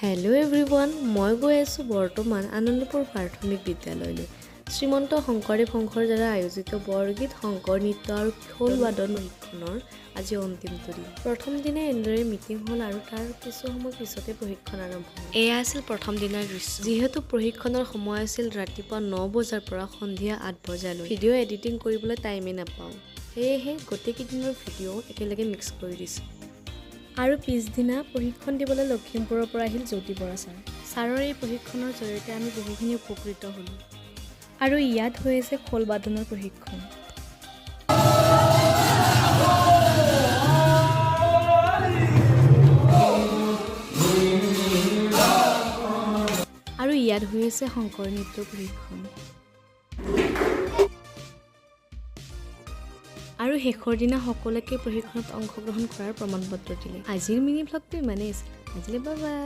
Hello' everyone, মই গৈ আছোঁ বৰ্তমান আনন্দপুৰ প্ৰাথমিক বিদ্যালয়লৈ। শ্ৰীমন্ত শংকৰদেৱ সংঘৰ দ্বাৰা আয়োজিত বৰগীত, শংকৰ নৃত্য আৰু খোল বাদন প্ৰশিক্ষণৰ আজি অন্তিমটো দিন। প্ৰথম দিনা এনেদৰে মিটিং হ'ল আৰু তাৰ কিছু সময় পিছতে প্ৰশিক্ষণ আৰম্ভ হ'ল। এয়া আছিল প্ৰথম দিনাৰ দৃশ্য। যিহেতু প্ৰশিক্ষণৰ সময় আছিল ৰাতিপুৱা 9 বজাৰ পৰা সন্ধিয়া 8 বজালৈ, ভিডিঅ' এডিটিং কৰিবলৈ টাইমেই নাপাওঁ। সেয়েহে গোটেইকেইদিনৰ ভিডিঅ' একেলগে মিক্স কৰি দিছোঁ। আৰু পিছদিনা প্ৰশিক্ষণ দিবলৈ লখিমপুৰৰ পৰা আহিল জ্যোতি বৰা ছাৰ। ছাৰৰ এই প্ৰশিক্ষণৰ জৰিয়তে আমি বহুখিনি উপকৃত হ'লোঁ। আৰু ইয়াত হৈ আছে খোল বাদনৰ প্ৰশিক্ষণ। আৰু ইয়াত হৈ আছে শংকৰ নৃত্যৰ প্ৰশিক্ষণ। আৰু শেষৰ দিনা সকলোকে প্ৰশিক্ষণত অংশগ্ৰহণ কৰাৰ প্ৰমাণ পত্ৰ দিলে। আজিৰ মিনি ভ্লগটো ইমানেই আছিল। আজিলৈ বাই বাই।